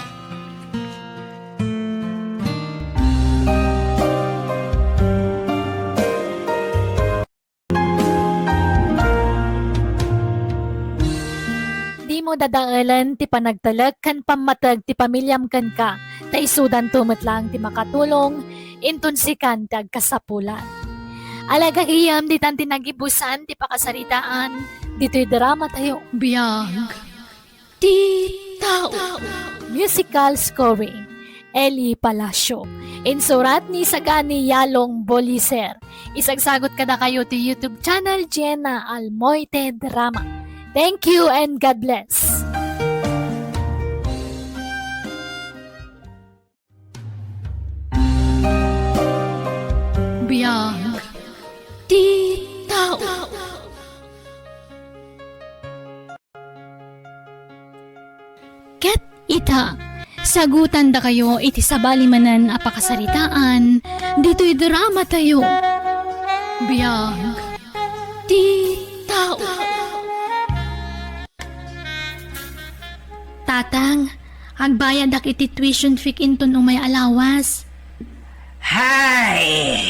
Dimo dadaelen ti panagtalek ken pammateg ti pamiliam kenka, ta isudanto met laeng ti makatulong inton sikan ti agkasapulan. Ala, gagayyem, ditan ti nagibusan ti pakasaritaan ditoy dramatayo. Biag ti tao. Musical scoring, Eli Palacio. Insurat ni Sagani Yalong Boliser. Isagsagot kadakayo ti YouTube channel, Jenna Almoite Drama. Thank you and God bless. Biag ti tao. Ket ita, sagutandakayo iti sabali manen a pakasaritaan ditoy dramatayo. Biag ti tao. Tatang, agbayadak iti tuition fee inton umay a lawas. Hay!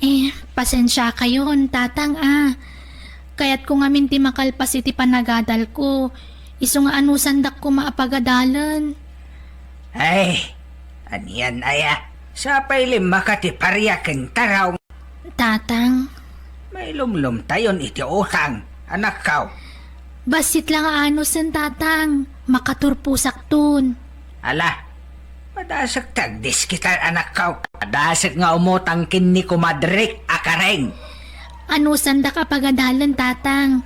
Eh, pasensiakayon, Tatang, a. Kayatko ngamin ti makalpas iti panagadalko. Isu nga anusandak koma a pagadalen. Ay, anian aya? Sapay limmaka ti paria ken taraw. Tatang. Mailumlomtayon iti utang, anakko. Bassit la nga anusen, Tatang. Makaturposakton. Ala, padasek ti agdiskitar, anakko. Padasek nga umutang ken ni kumadrek a Karen. Anusandak a pagadalen, Tatang.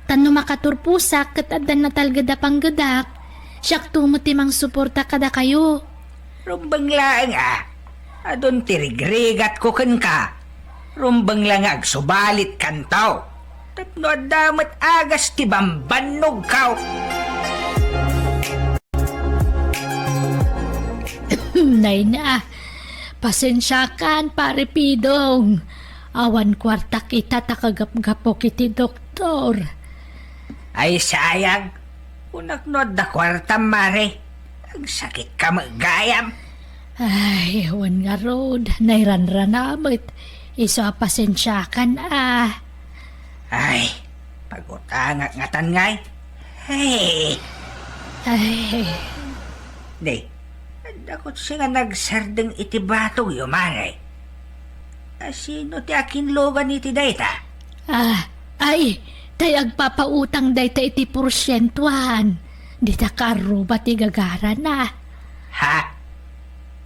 Tan no makaturposak ket adda natalged a panggedak, siakto met ti mangsuporta kadakayo. Rumbeng laeng a, adun ti rigrigatko kenka. Rumbeng la nga agsubalitkanto. Tapno adda met agas ti bambannogko. Nay na, pasensiakan, Pare Pidong. Awan kuartak ita ta kagapgapok iti doktor. Ay, sayang. Kunak no adda kuartam, Mare. Agsakitka met gayam. Ay, wen ngarud, nairanrana met. Isu a pasensiakan a. Ay, pagutangak ngatan ngay. Ay. Ay. Di, adda kotse nga nagsardeng iti batogyo, Mare. A, sino ti akinlugan iti dayta? Ah, ay, tay agpapautang dayta iti porsientuan. Dita kaarruba ti gagarana. Ha?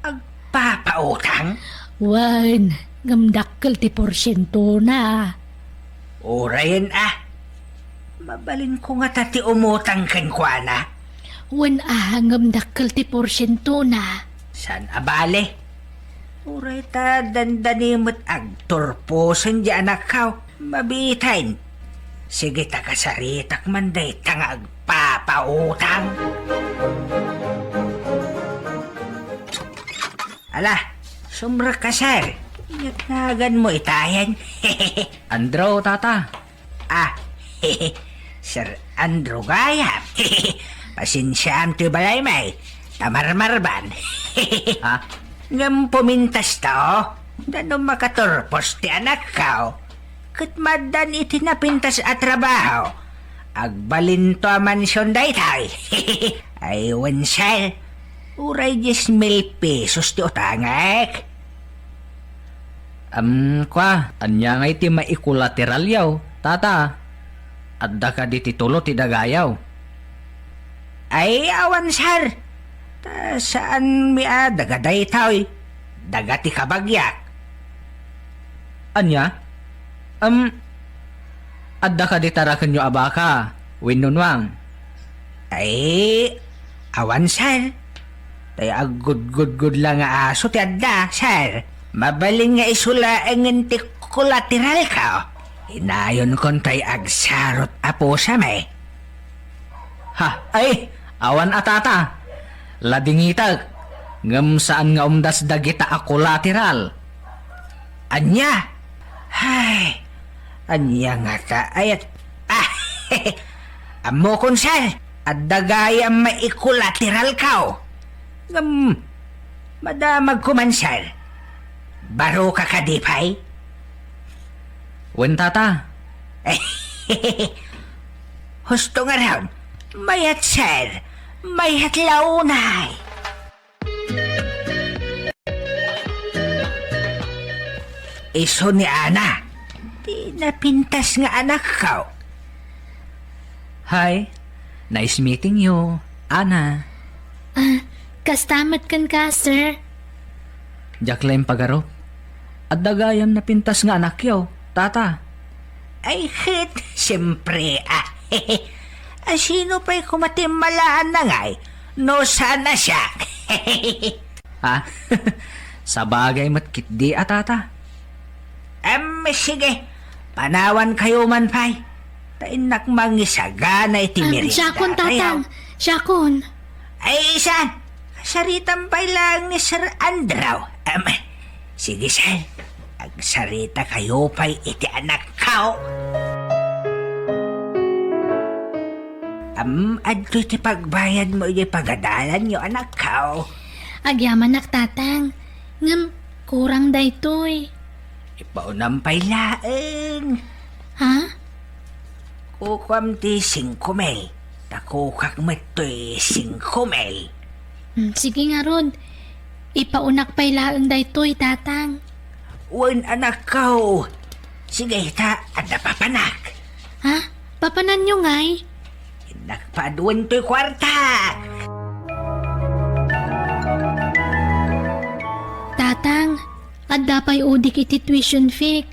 Agpapautang? Wen, ngem dakkel ti porsientona. Urayen a. Mabalinko ngata ti umutang kenkuana. Wen a, ngem dakkel ti porsientona. Saan a bale? Uray ta dandani met agturposen di anakko. Mabiiten. Sige ta kasaritak man dayta nga agpapautang. Ala, sumrekka, sir. Inyat naganmo itayen. Andrew, tata. Ah, Sir Andrew gayam. Pasensiaam ti balay, may. Ta marmarban. Ha? Ngem pumintas ta, o. Dano makaturpos ti anakko. Ket maddan iti napintas a trabaho. Agbalinto a mansion daytoy. Ay, wen, sir. Uray dies mil pesos ti utangek. Am, kua, ania ngay ti maikolateralyo, tata? Adda kadi titulo ti dagayo? Ay, awan, sir. Ta saanmi a daga daytoy. Daga ti kabagiak. Ania? Am, adda kadi tarakenyo a baka wenno nuang? Ay, awan, sir. Tay aggudgudgud la nga aso ti adda, sir. Mabalin nga isu laengen ti kolateralko. Inayonkon tay agsarot a pusami. Ha, ay, awan a tata. Ladingitek. Ngem saan nga umdas dagita a collateral. Ania? Ay, ania ngata? Ay, at, ah, ammokon, sir. Adda gayam maikolateralkaw. Ngem, madamagko man, sir. Baro ka kadi pay? Wen, tata. Husto ngarud. Mayat, sir. Mayat la unay. Isu ni Ana, ti napintas nga anakko. Hi, nice meeting you, Ana. Ah, kasta met kenka, sir. Diak laeng pagarup. Adda gayam napintas nga anakyo, tata. Ay, ket, siyempre, ah. A, sino pay koma ti immalaan na ngay no saan a siak? Ha? Sabagay met ketdi a, tata. Em, sige. Panawankayo man pay. Ta innak mangisagana iti Ah, merienda. Siakon, tatang. Siakon. Ay, saan? Saritam pay laeng ni Sir Andrew. Em, sige, sir. Agsaritakayo pay iti anakko. Am, adtoy ti pagbayadmo iti pagadalanyo, anakko. Agyamanak, tatang. Ngem, kurang daytoy. Ipaunam pay laeng. Ha? Kukuam ti singko mil. Ta kukak met toy singko mil. Hmm, sige ngarud. Ipaunak pay laeng daytoy, tatang. Wen, anakko. Sige, ta, adda papanak. Ha? Papananyo ngay? Innak paaduen toy kuarta. Tatang, adda pay udik iti tuition fee.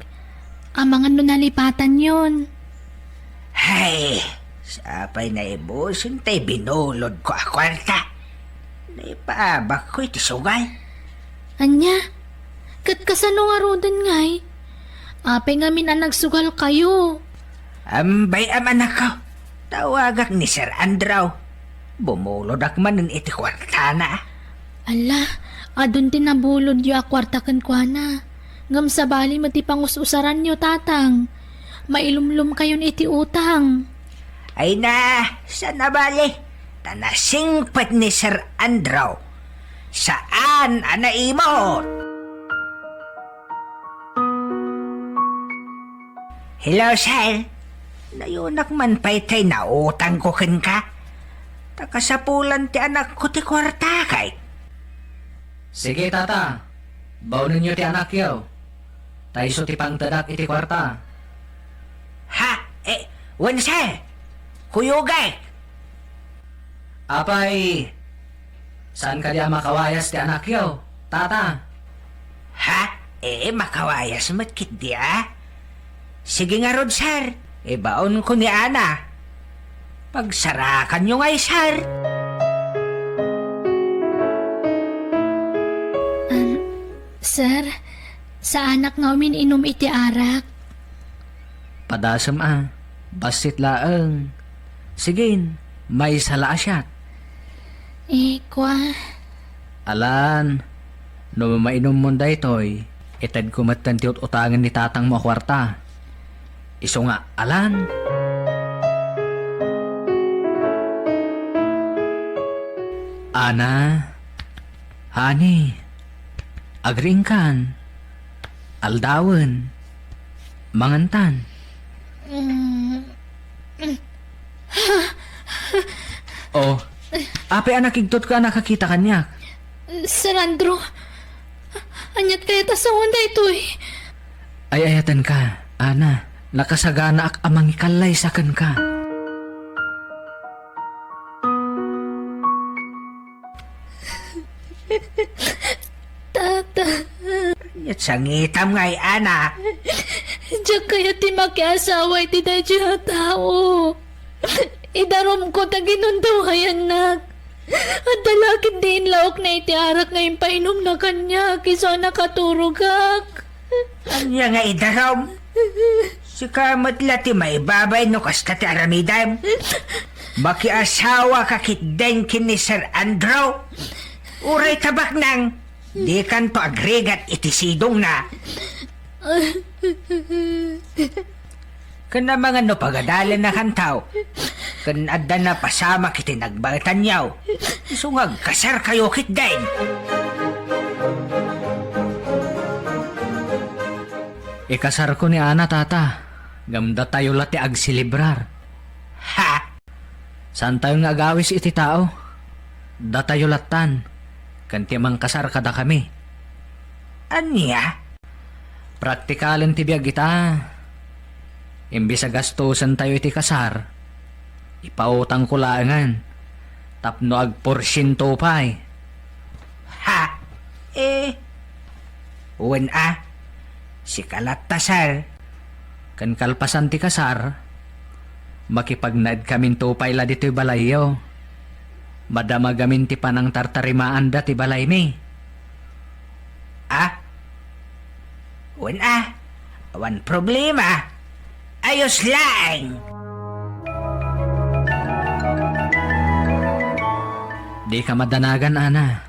Amangan no nalipatanyon. Hay, sapay naibuson tay binulodko a kuarta. Naipaabakko iti sugal. Ania? Ket kasano ngaruden ngay? Apay ngamin a nagsugalkayo? Ambay-am, anakko. Tawagak ni Sir Andrew. Bumulodak manen iti kuartana. Ala, adun ti nabulodyo a kuarta kenkuana. Ngem sabali met ti pangus-usaranyo, tatang. Mailumlomkayon iti utang. Ay na, saan a bali. Ta nasingpet ni Sir Andrew. Saan a naimot. Hello, sir. Nayunak man pay tay nautangko kenka. Ta kasapulan ti anakko ti kuarta kay. Sige, tata. Baonenyo ti anakyo. Ta isu ti pangtedak iti kuarta. Ha? Eh, wen, sir. Kuyogek. Apay, saan kadi a makawayas ti anakyo, tata? Ha? Eh, makawayas met ketdi a? Sige ngarud, sir. Ibaonko ni Ana. Pagsarakanyo ngay, sir. Um, sir, saanak nga umin-inum iti arak. Padasem a, bassit laeng. Sigin, maysa la a siak. Eh, kua. Alan, no mainummon daytoy, itedko metten ti ut-utangen ni tatangmo a kuarta. Isu nga, alan. Ana, honey, agriingkan. Aldawen. Mangantan. Mm. Oh, apay a nakigtotka a nakakita kaniak? Sir Andrew, aniat kayat a sawen daytoy? Ay-ayatenka, Ana. Nakasaganaak a mangikallaysa kenka. Tata. Ket sangitam ngay, Ana. Diak kayat ti makiasawa iti daydiay a tao. Idarumko ta ginundawayannak. Adda la ketdi inlaokna iti arak nga impainumna kaniak, isu a nakaturogak. Ania nga idarum? Sika met la ti maibabay no kasta ti aramidem. Makiasawaka ketdin ken ni Sir Andrew. Uray ta baknang, dikanto agrigat iti sidongna. Ken amangan no pagadalennakanto, ken adda napasamak iti nagbaetanyo, isu nga agkasarkayo ketdin. Ikasarko ni Ana, Tata, ngem datayo la ti agselebrar. Ha? Saantayo nga agawis iti tao. Datayo lattan, ken ti mangkasar kadakami. Ania? Praktikalen ti biag ita. Imbes a gastusentayo iti kasar, ipautangko laengen tapno agporsiento pay. Ha? Eh, wen a, sika latta, sir. Ken kalpasan ti kasar, makipagnaedkaminto pay la ditoy balayyo. Madamagamin ti panangtartarimaanda ti balaymi. Ah? Wen a, awan problema. Ayos laeng. Dika madanagan, Ana.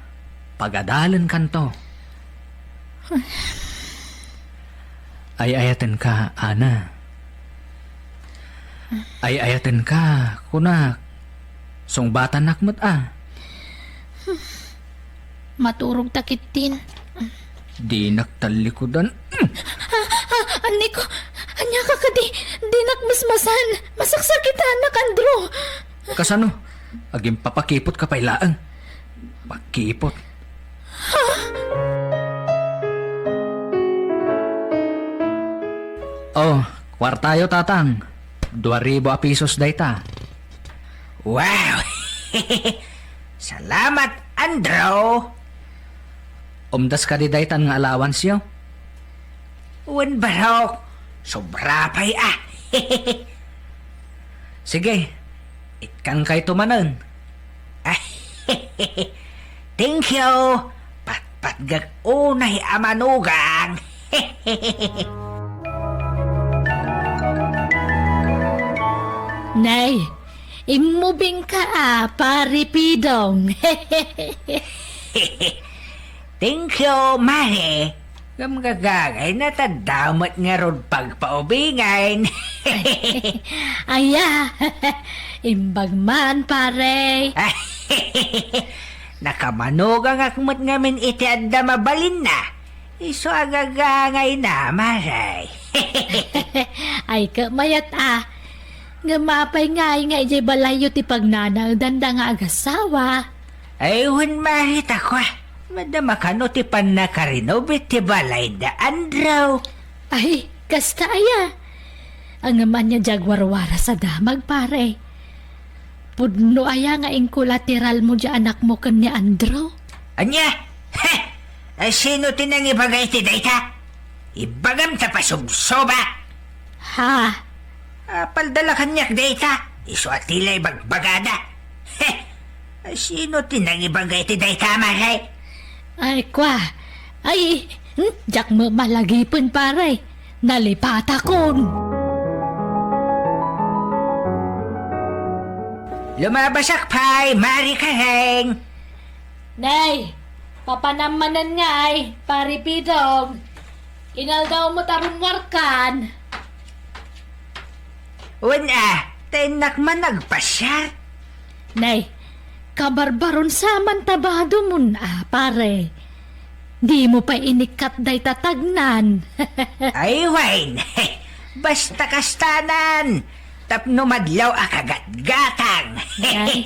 Pagadalenkanto. Ay-ayatenka, Ana. Ay-ayatenka, kunak. Sungbatanak met a. Maturog ta ketdin. Dinak tallikudan. Ah, ah, anniko, ania ka kadi? Dinak masmasan. Masaksakitanak, Andrew. Kasano? Agimpapakipot ka pay laeng. Pakipot. Oh, kuartayo, Tatang. Dua ribu a pisos dayta. Wow! Salamat, Andrew. Umdas kadi daytan nga allowanceyo? Wen, barok. Sobra pay a. Sige, itkankayto manen. Thank you. Patpatgek unay a manugang. Nay, immubingka a, Pare Pidong. Thank you, Mare. Ngem gagangayna ta adda met ngarud pagpaubingen. Aya, imbag man, pare. Nakamanugangak met ngamin iti adda mabalinna. Isu a gagangayna, Mare. Ay, ket mayat a. Ngem apay ngay nga idiay balayyo ti pagnanaedanda nga agasawa? Ay, wen, Mare, ta kua, madama kano ti pannakarenove ti balayda, Andrew. Ay, kasta aya. Ngem ania diay agwarwaras a damag, pare? Pudno aya nga inkolateralmo diay anakmo ken ni Andrew? Ania? He! Ay, sino ti nangibaga iti dayta? Ibagam ta pasubsoba. Ha? Apalda la kaniak dayta. Isu a ti la ibagbagada. He! Ay, sino ti nangibaga iti dayta, Mare? Ay, kua. Ay, hmm, diak met malagipen, pare. Nalipatakon. Lumabasak pay, Mare Kareng. Nay, papanam manen ngay, Pare Pidong. Inaldaw met a rummuarkan. Wen a, ta innak man agpasiar. Nay, kabarbaron sa man ta badomon a, pare. Dimo pay inikkat dayta tagnan. Ay, wen. Basta kastanan. Tapno madlaw a kagatgatang. Ay,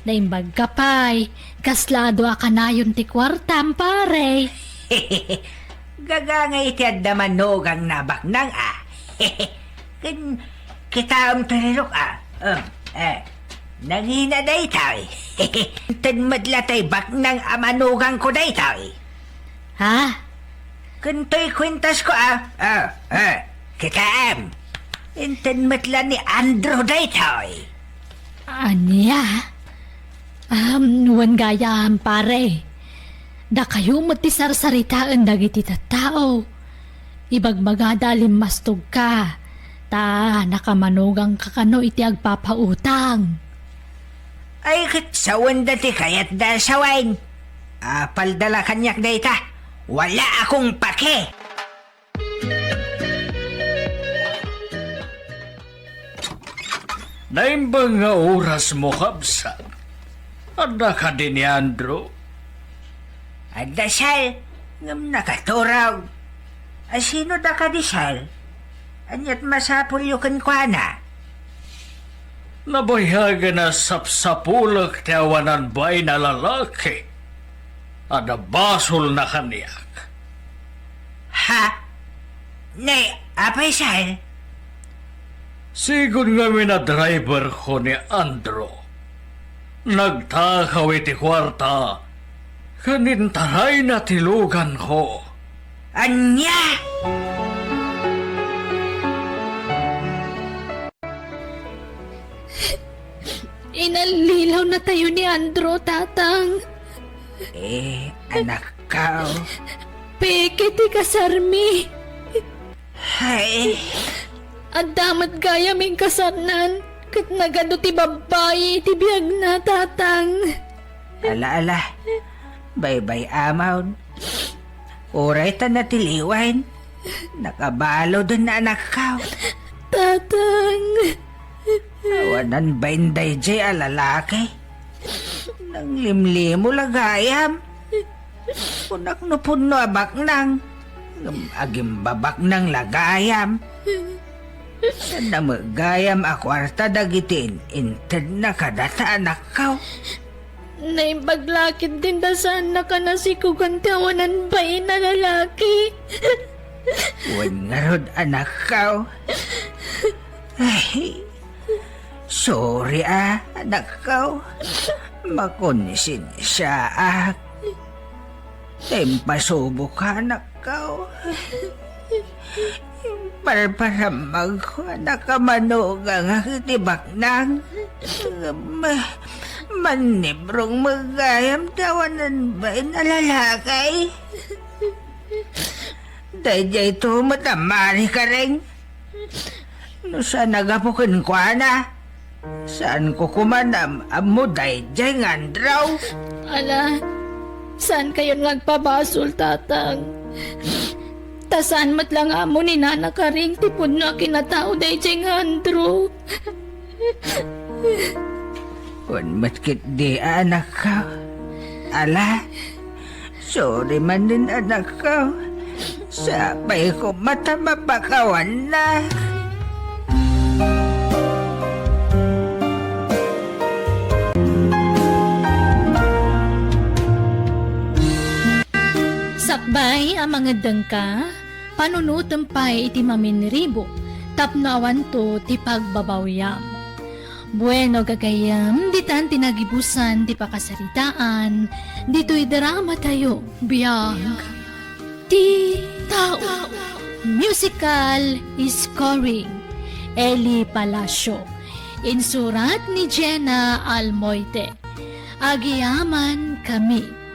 naimbag ka pay. Kasla adu a kanayon ti kuartam, pare. Gagangay ti adda manugang na baknang a. Ken kitaem ti rirok a. Um, eh, nangina daytoy. Inted met la tay baknang a manugangko daytoy. Ha? Ken toy kuentasko a. Ah, ah, kitaem. Inted met la ni Andrew daytoy. Ania? Um, wen gayam, pare. Dakayo met ti sarsaritaen dagiti tattao. Ibagbagada a limmastogka, ta nakamanugangka kano iti agpapautang. Ay, ket sawenda ti kayatda a sawen. Apalda la kaniak dayta. Wala akong pake. Naimbag nga orasmo, kabsat. Adda kadi ni Andrew? Adda, Sal, ngem nakaturog. Asino da kadi, Sal? Ania't masapulyo kenkuana? Nabayagen a sapsapulek ti awanan bain a lalaki a nabasolna kaniak. Ha? Nay, apay, Sal? Sigun ngamin a driverko ni Andrew. Nagtakaw iti kuarta ken intarayna ti luganko. Ania? Inallilawnatayo ni Andrew, Tatang. Eh, anakko. Peke ti kasarmi. Hay. Adda met gayam inkasarnan, ket nagadu ti babbai iti biagna, Tatang. Ala, ala. Baybay-amon. Uray ta natiliwen. Nakabaluden, anakko. Tatang. Awanan bain daydiay a lalaki. Nanglimlimo la gayam. Kunak no punno a baknang, ngem agimbabaknang la gayam. Saan met gayam a kuarta dagiti in-, intedna kadata, anakko? Naimbag la ketdin ta saannak a nasikogan ti awanan bain a lalaki. Wen ngarud, anakko. Ay, sorry a, anakko. Makonsensiaak. Ta impasuboka, anakko. Imparparammagko a nakamanugangak iti baknang. Ngem, mannibrong met gayam ti awanan bain a lalaki. Daydiayto met a mari, Karing. No saan a gapu kenkuana, saanko koma a am-, ammo daydiay nga Andrew. Ala, saankayon nga agpabasol, Tatang. Ta saan met la nga ammo ni Nana Karing ti pudno a kinatao daydiay nga Andrew. Wen met ketdi, anakko. Ala, sorry manen, anakko. Sapay koma ta mapakawannak. Sakbay a mangeddengka, panunotem pay iti maminribo tapno awanto ti pagbabawiam. Bueno, gagayyem, ditan ti nagibusan ti pakasaritaan ditoy dramatayo, Biag ti Tao. Musical scoring, Eli Palacio. Insurat ni Jenna Almoite. Agyamankami.